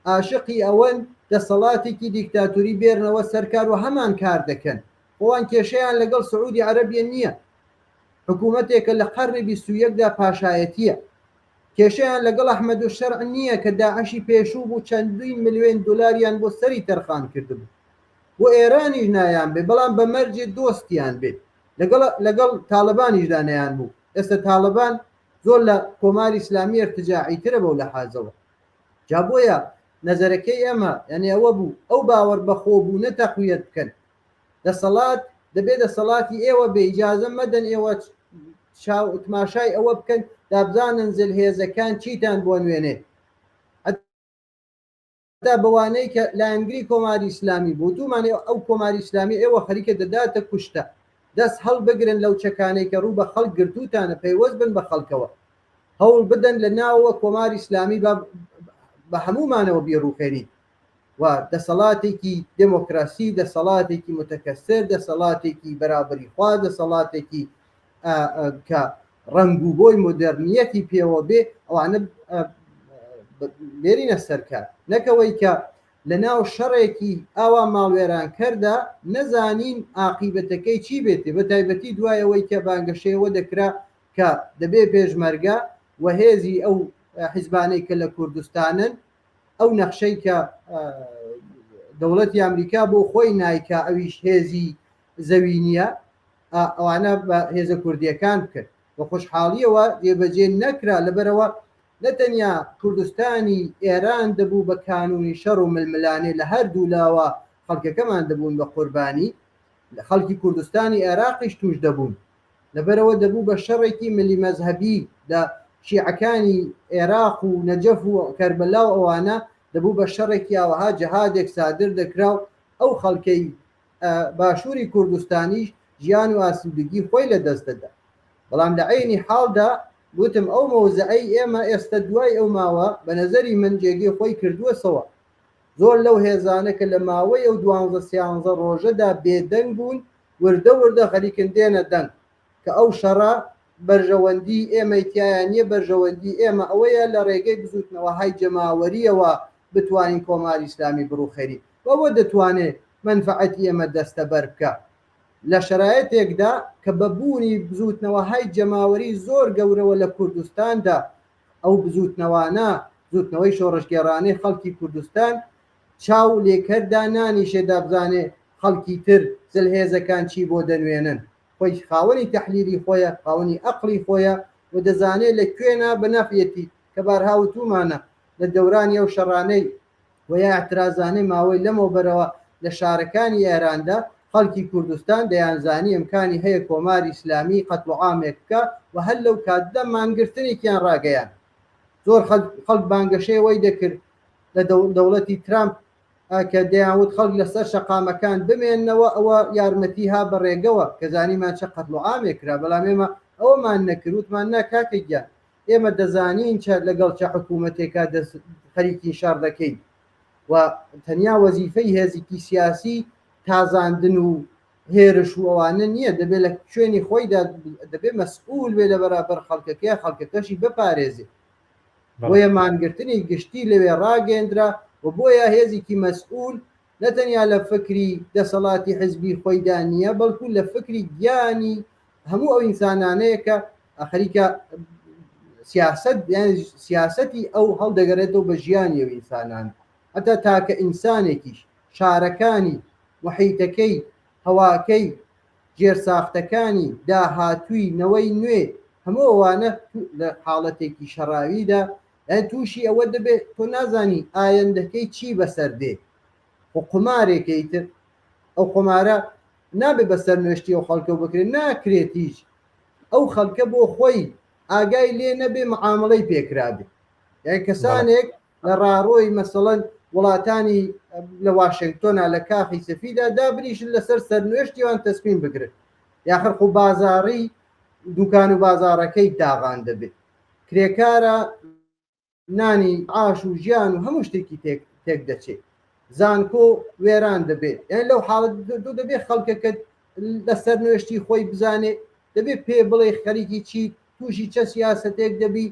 Speaker 2: ئاشقی ئەوەن دەسەڵاتێکی دیکتاتوری بێرنەوە سەر کار و هەمان کار دەکەن. ئەوان کێشەیان لەگەڵ سعودی عەرەبیە نییە. حکوومەتێکە لە قەرنی 21 دا پاشایەتییە. کێشەیان لەگەڵ ئەحمەدولشەرع نییە کە داعشی پێشوو بوو چەندین ملوێن دۆلاریان بۆ سەری تەرخان کردبوو. بۆ ئێرانیش نایان بێ بەڵام بە مەرجێ دۆستیان بێ. لەگەڵ لەگەڵ تاڵەبانیشدا نەیان بوو. ئێستا تاڵەبان زۆر لە کۆماری ئیسلامی ئیرتجاعیترە بەو لەحازەوە. جا بۆیە نەزەرەکەی ئێمە یانی ئەوە بوو ئەو باوەڕ بەخۆبوونە تەقویەت بکەن. دەسەڵات دەبێ دەسەڵاتی ئێوە بێ، ئیجازە مەدەن ئێوە چاو تماشای ئەوە بکەن دابزانن زلهێزەکان چیتان بۆ نوێنێ. هەتا بەوانەی کە لایەنگری کۆماری ئیسلامی بوو وتوومانە ئەو کۆماری ئیسلامی ئێوە خەریکە دەداتە کوشتە دەست هەڵبگرن لەو چەکانەی کە ڕوو بە خەڵک گرتووتانە پەیوەست بن بە خەڵکەوە هەوڵ بدەن لە ناوەوە کۆماری ئیسلامی بە بە هەموومانەوە بیڕوخێنین و دەسەڵاتێکی دێمۆکراسی دەسەڵاتێکی متەکەسر دەسەڵاتێکی بەرابەری خواز دەسەڵاتێکی کە ڕەنگ و بۆی مۆدێرنیەتی پێوە بێ ئەوانە بێرینە سەرکار نەکەوەی کە لە ناو شەڕێکی ئاوا ماڵوێرانکەردا نەزانین ئاقیبەتەکەی چی بێتێ بە تایبەتی دوای ئەوەی کە بانگەشەیەوە دەکرا کە دەبێ پێشمەرگە و هێزی ئەو حیزبانەی کە لە کوردستانن ئەو نەخشەی کە دەوڵەتی ئەمریکا بۆ خۆی نایکا ئەویش هێزی زەوینیە ئەوانە بە هێزە کوردیەکان بکەن بە خۆشحاڵیەوە جێبەجێ نەکرا لەبەرەوە نەتەنیا کوردستانی ئێران دەبوو بە کانونی شەڕ و ململانێ لە هەردوو لاوە خەڵکەکەمان دەبوون بە قوربانی خەڵکی کوردستانی عێراقیش توش دەبوون لەبەرەوە دەبوو بە شەڕێکی ملی مەزهەبی لە شیعەکانی عێراق و نەجەف و کەربەلا و ئەوانە دەبوو بە شەڕێکی ئاوەها جەهادێک سادر دەکرا و ئەو خەڵکەی باشووری کوردستانیش ژیان و ئاسوودگی خۆی لە دەست دەدا. بەڵام لە عەینی حاڵدا گوتم ئەو مەوزعەی ئێمە ئێستە دوای ئەو ماوە بە نەزەری من جێگەی خۆی کردووەسەوە. زۆر لەو هێزانە کە لە ماوەی ئەو دوانزە سیانزە ڕۆژەدا بێدەنگ بوون وردە وردە خەریکن دێنە دەنگ کە ئەو شەڕە بەرژەوەندی ئێمەی تیایا نیە بەرژەوەندی ئێمە ئەوەیە لە ڕێگەی بزووتنەوەهای جەماوەرییەوە بتوانین کۆماری ئیسلامی بڕوخێنین و ئەوە دەتوانێ مەنفەعەتی ئێمە دەستەبەر بکا لە شەرایتێکدا کە بە بوونی بزووتنەوەهای جەماوەری زۆر گەورەوە لە کوردستاندا ئەو بزووتنەوانە بزووتنەوەی شۆڕشگێڕانەی خەڵکی کوردستان چاو لێکەر دانانیشێ دابزانێ خەڵکی تر زلهێزەکان چی بۆ دەنوێنن خۆی خاوەنی تەحلیلی خۆیە خاوەنی ئەقڵی خۆیە و دەزانێ لە کوێنا بە نەفعیەتی کە بارها وتوومانە لە دەورانی ئەو شەڕانەی و یا ئیعترازانەی ماوەی لەمەوبەرەوە لە شارەکانی ئێراندا خەڵکی کوردستان دەیانزانی ئیمکانی هەیە کۆماری ئیسلامی قەتڵ و عامێک بکا و هەر لەو کاتدا مانگرتنێکیان ڕاگەیاند زۆر خەڵک بانگەشەی ئەوەی دەکرد لە دەوڵەتی ترامپ کە دەیانوت خەڵک لەسەر شەقامەکان بمێننەوە ئەوە یارمەتی ها بە ڕێگەوە کە زانیمان چە قەتڵ و عامێک کرا بەڵام ئێمە ئەوەمان نەکرد وتمان نا کاکە گیان ئێمە دەزانین چە لەگەڵ چە حکوومەتێکا دەست خەریکین شەڕ دەکەین و تەنیا وەزیفەی هێزیکی سیاسی تازاندن و هێرش و ئەوانە نییە دەبێت لە شوێنی خۆیدا دەبێت مەسئول بێ لە بەرابەر خەڵکەکەی خەڵکەکەشی بپارێزێ بۆیە مانگرتنی گشتی لەوێ ڕاگەندرا و بۆیە هێزێکی مەسئول نەتەنیا لە فکری دەسەڵاتی حزبی خۆیدا نییە بەڵکو لە فکری گیانی هەموو ئەو ئینسانانەیە کە خەریکە سیاست سیاسەتی ئەو هەڵدەگەرێتەوە بە ژیانی ئەو ئینسانان هەتا تاکە ئینسانێکیش شارەکانی محیتەکەی هەواکەی ژێرساختەکانی داهاتووی نەوەی نوێ هەموو ئەوانە لە حاڵەتێکی شەڕاویدا تووشی ئەوە دەبێت تۆ نازانی ئایندەکەی چی بەسەر دێ و قومارێکەی تر ئەو قومارە نابێ بە سەرنوێشتی ئەو خەڵکە بکرێت ناکرێتیش ئەو خەڵکە بۆ خۆی ئاگای لێ نەبێ معامڵەی پێکرابێ یان کەسانێک لە ڕاڕۆی مەسەڵەن وڵاتانی لە واشنگتۆنا لە کاخی سەفیدا دابنیشن لەسەر سەرنوێشتی وان تەسمیم بگرن یاخر خۆ بازاڕی دوکان و بازاڕەکەی داغان دەبێت کرێکارە نانی ئاش و ژیان و هەموو شتێکی تێک تێک دەچێ زانکۆ وێران دەبێ یان لەو حاڵەت تۆ دەبێ خەڵکەکەت لە سەرنوێشتی خۆی بزانێ دەبێ پێ بڵێ خەریکی چی تووشی چە سیاسەتێک دەبی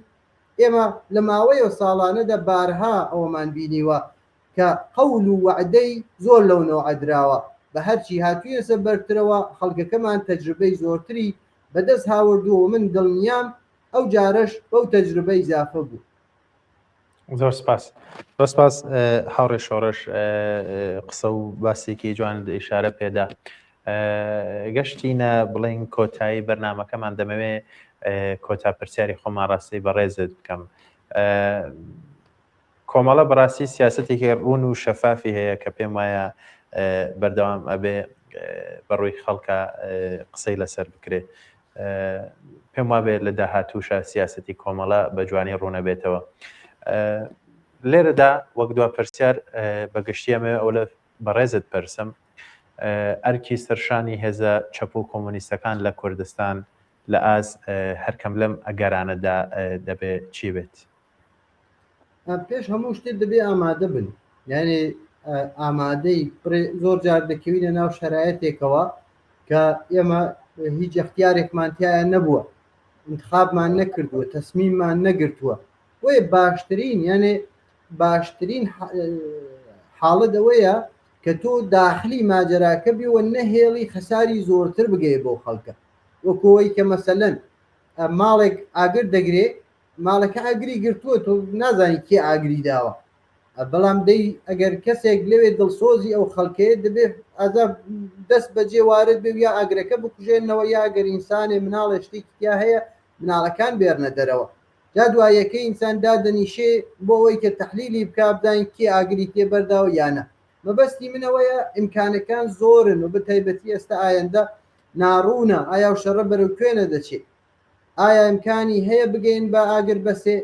Speaker 2: ئێمە لە ماوەی ئەو ساڵانەدا بارها ئەوەمان بینیوە کە قەول و وەعدەی زۆر لەو نەوعە دراوە، بە هەرچی هاتوویەسە بەرترەوە خەڵکەکەمان تەجروبەی زۆرتری بە دەست هاوردووە و من دڵنیام ئەو جارەش بەو تەجروبە ئیزافە بوو.
Speaker 1: زۆر سپاس. زۆر سپاس هاوڕێ شۆڕش قسە و باسێکی جوانت ئیشارە پێدا. گەشتینە بڵێین کۆتایی بەرنامەکەمان دەمەوێ کۆتا پرسیاری خۆم ئاڕاستەی بەڕێزت بکەم. کۆمەڵە بەڕاستی سیاسەتێکی ڕوون و شەفافی هەیە کە پێم وایە بەردەوام ئەبێ بەڕووی خەڵکە قسەی لەسەر بکرێ. پێم وابێ لە داهاتووشە سیاسەتی کۆمەڵە بە جوانی ڕوونەبێتەوە. لێرەدا وەک دوا پرسیار بە گشتی ئەمەوێ ئەو لە بەڕێزت پرسم ئەرکی سەرشانی هێزە چەپ و کۆمۆنیستەکان لە کوردستان لە ئاست هەرکەم لەم ئەگەرانەدا دەبێ چی بێت؟
Speaker 2: پێش هەموو شتێک دەبێ ئامادە بن یعنی ئامادەی زۆر جار دەکەوینە ناو شەرایەتێکەوە کە ئێمە هیچ اختیارێکمان تایە نەبووە انتخابمان نەکردووە تەسمیممان نەگرتووە بۆیە باشترین یانێ باشترین حاڵەت ئەوەیە کە تۆ داخلی ماجەراکە بی و نەهێڵی خەساری زۆرتر بگەیە بۆ خەڵکە وەکەوەی کە مەسەلەن ماڵێک ئاگر دەگرێ ماڵەکە ئاگری گرتووە تۆ نازانی کێ ئاگری داوە بەڵام دەی ئەگەر کەسێک لەوێ دڵسۆزی ئەو خەڵکەیە دەبێ ئازا دەست بەجێ وارد بێ یا ئاگرەکە بکوژێنەوە یا ئەگەر ئینسانێ مناڵێ شتێکی تیا هەیە مناڵەکان بێرنە دەرەوە جا دوایەکەی ئینسان دادەنیشێ بۆ ئەوەی کە تەحلیلی بکا بزانین کێ ئاگری تێ بەرداوە یا نە مەبەستی من ئەوەیە ئیمکانەکان زۆرن و بە تایبەتی ئێستا ئایندە ناڕوونە ئایا و شەڕە بەرەو کوێنە دەچێ ئایا ئیمکانی هەیە بگەین بە ئاگر بەسێ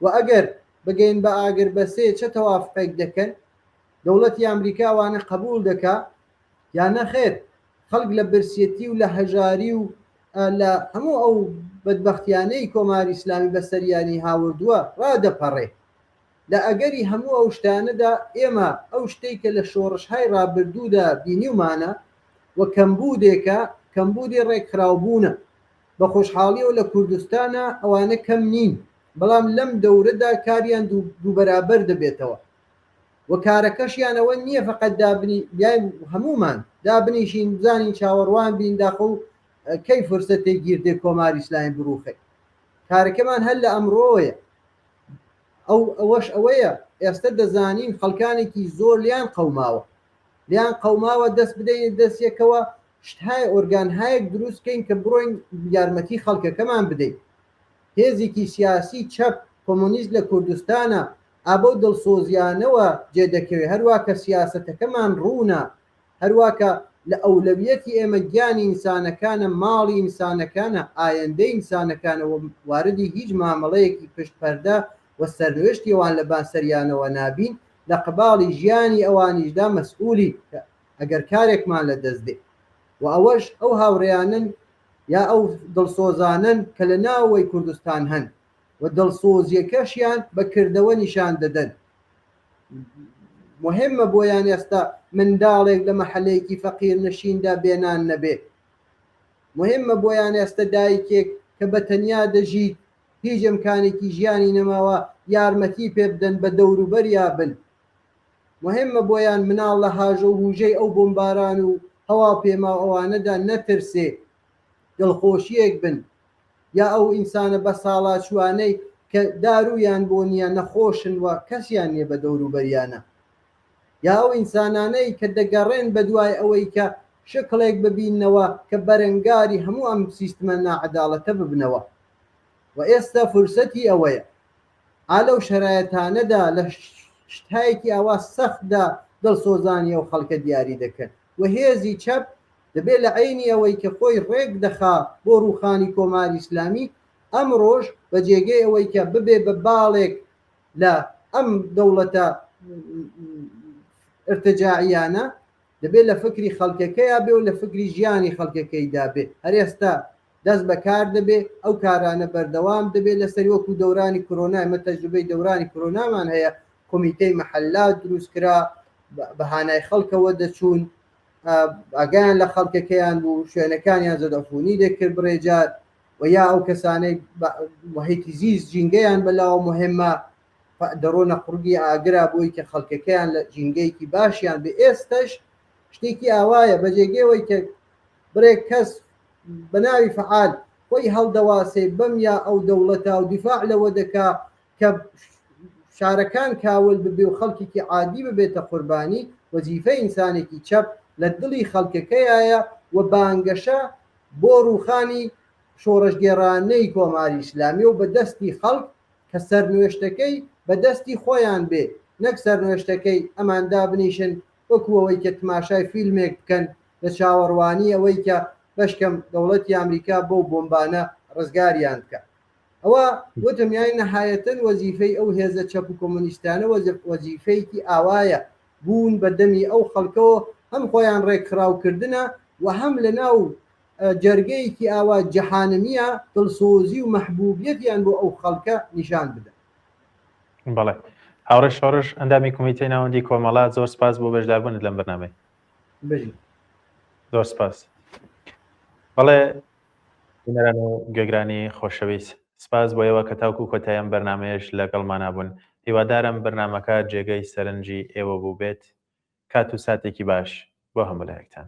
Speaker 2: و ئەگەر بگەین بە ئاگر بەسێ چە تەوافقێک دەکەن دەوڵەتی ئەمریکا ئەوانە قبول دەکا یا نەخێر خەڵک لە برسێتی و لە هەژاری و لە هەموو ئەو بەدبەختیانەی کۆماری ئیسلامی بەسەریانی هاوردووە ڕادەپەڕێ. لە ئەگەری هەموو ئەو شتانەدا ئێمە ئەو شتەی کە لە شۆڕشهای ڕابردوودا بینیومانە و کەمبوودێکە، کەمبوودی ڕێکخراوبوونە. بە خۆشحاڵیەوە لە کوردستانا ئەوانە کەم نین، بەڵام لەم دەورەدا کاریان دووبەرابەر دەبێتەوە. و کارەکەشیان ئەوە نییە فەقەت دابنی یان هەموومان دابنیشین بزانین چاوەڕوان بین داخۆ کەی فرسەتێک گیر دێ کۆماری ئیسلامی بڕوخێ کارەکەمان هەر لە ئەمڕۆیە ئەو ئەوەش ئەوەیە ئێستا دەزانین خەڵکانێکی زۆر لیان قەوماوە لیان قەوماوە دەست بدەین دەست یەکەوە شتهای ئۆرگانهایەک دروست کەین کە بڕۆین یارمەتی خەڵکەکەمان بدەین هێزێکی سیاسی چەپ کۆمۆنیست لە کوردستانە ئا بەو دڵسۆزیانەوە جێ دەکەوێ هەروا کە سیاسەتەکەمان ڕوونە، هەروا کە لە ئەولەویەتی ئێمە گیانی ئینسانەکانە، ماڵی ئینسانەکانە، ئایەندەی ئینسانەکانە و واردی هیچ مامەڵەیەکی پشت پەردە و سەرنوێشتی ئەوان لە بان سەریانەوە نابین، لە قباڵی ژیانی ئەوانیشدا مەسئولین کە ئەگەر کارێکمان لە دەست دێ و ئەوەش ئەو هاوڕێیانەن یا ئەو دڵسۆزانەن کە لە ناوەوەی کوردستان هەن. و دڵسۆزیەکەشیان بە کردەوە نیشان دەدەن. مهمە بۆیان ئێستا منداڵێک لە مەحەلەیەکی فەقیر نشیندا بێ نان نەبێ. مهمە بۆیان ئێستا دایکێک کە بە تەنیا دەژیت هیچ ئیمکانێکی ژیانی نەماوە یارمەتی پێ بدەن بە دەوروبەریا بن. مهمە بۆیان مناڵ لە هاژە و هوژەی ئەو بۆمباران و هەواپێما و ئەوانەدا نەترسێ. دڵخۆشیەک بن. یا ئەو ئینسانە بەساڵاچووانەی کە داروویان بۆ نییە نەخۆشن و کەسیان نییە بە دەوروبەریانە یا ئەو ئینسانانەی کە دەگەڕێن بەدوای ئەوەی کە شکڵێک ببیننەوە کە بەرەنگاری هەموو ئەم سیستمە ناعەداڵەتە ببنەوە و ئێستا فرسەتی ئەوەیە ئا لەو شەرایەتانەدا لە شتایەکی ئاوا سەختدا دڵسۆزانی ئەو خەڵکە دیاری دەکەن و هێزی چەپ دەبێ لە عەینی ئەوەی کە خۆی ڕێک دەخا بۆ ڕووخانی کۆماری ئیسلامی، ئەمڕۆش بە جێگەی ئەوەی کە ببێ بە باڵێک لە ئەم دەوڵەتە ئرتجاعییانە، دەبێ لە فکری خەڵکەکەیا بێ و لە فکری ژیانی خەڵکەکەیدا بێ. هەر ئێستا دەست بە کار دەبێ، ئەو کارانە بەردەوام دەبێ لەسەری وەکوو دەورانی کرۆنا، ئێمە تەجروبەی دەورانی کرۆنامان هەیە. کۆمیتەی مەحەلات دروست کرا، بە هانای خەڵکەوە دەچوون، ئاگایان لە خەڵکەکەیان بوو، شوێنەکانیان زەدعفونی دەکرد بڕێ جار و یا ئەو کەسانەی محیتی زیست ژینگەیان بەلاوە مهمە دەڕۆنە قوڕگی ئاگرا بۆی کە خەڵکەکەیان لە ژینگەیەکی باشیان بێ. ئێستەش شتێکی ئاوایە بە جێگەی کە بڕێک کەس بە ناوی فەعال خۆی هەڵدەواسێ بەم یا ئەو دەوڵەتە و دیفاع لەوە دەکا کە شارەکان کاول ببێ و خەڵکێکی عادی ببێتە قوربانی، وەزیفەی ئینسانێکی چەپ لە دڵی خەڵکەکەیایە و بانگەشە بۆ ڕووخانی شۆڕشگێڕانەی کۆماری ئیسلامی و بە دەستی خەڵک کە سەرنوێشتەکەی بە دەستی خۆیان بێ نەک سەرنوێشتەکەی ئەمان دابنیشن وەکو ئەوەی کە تماشای فیلمێک بکەن لە چاوەڕوانی ئەوەی کە بەشکەم دەوڵەتی ئامریکا بەو بۆمبانە ڕزگاریان بکا. ئەوە وتم یانی نەهایەتەن وەزیفەی ئەو هێزە چەپ و کۆمۆنیستانە وەزیفەیەکی ئاوایە بوون بە دەمی ئەو خەڵکەوە هەم خۆیان ڕێکخراو کردنە و هەم لە ناو جەرگەیەکی ئاوا جەهانمیە دڵسۆزی و مەحبوبیەتیان بۆ ئەو خەڵکە نیشان بدەن.
Speaker 1: بەڵێ هاوڕێ شۆڕش ئەندامی کۆمیتەی ناوەندی کۆمەڵە زۆر سپاس بۆ بەشداربوونت لەم بەرنامەی.
Speaker 2: بژی.
Speaker 1: زۆر سپاس. بەڵێ بینەران و گوێگرانی خۆشەویست سپاس بۆ ئێوە کە تاوکو کۆتایی ئەم بەرنامەیەش لەگەڵمانا بوون. هیوادارم بەرنامەکە جێگەی سەرنجی ئێوە بووبێت. کات و ساتێکی باش بۆ هەموو لایەکتان.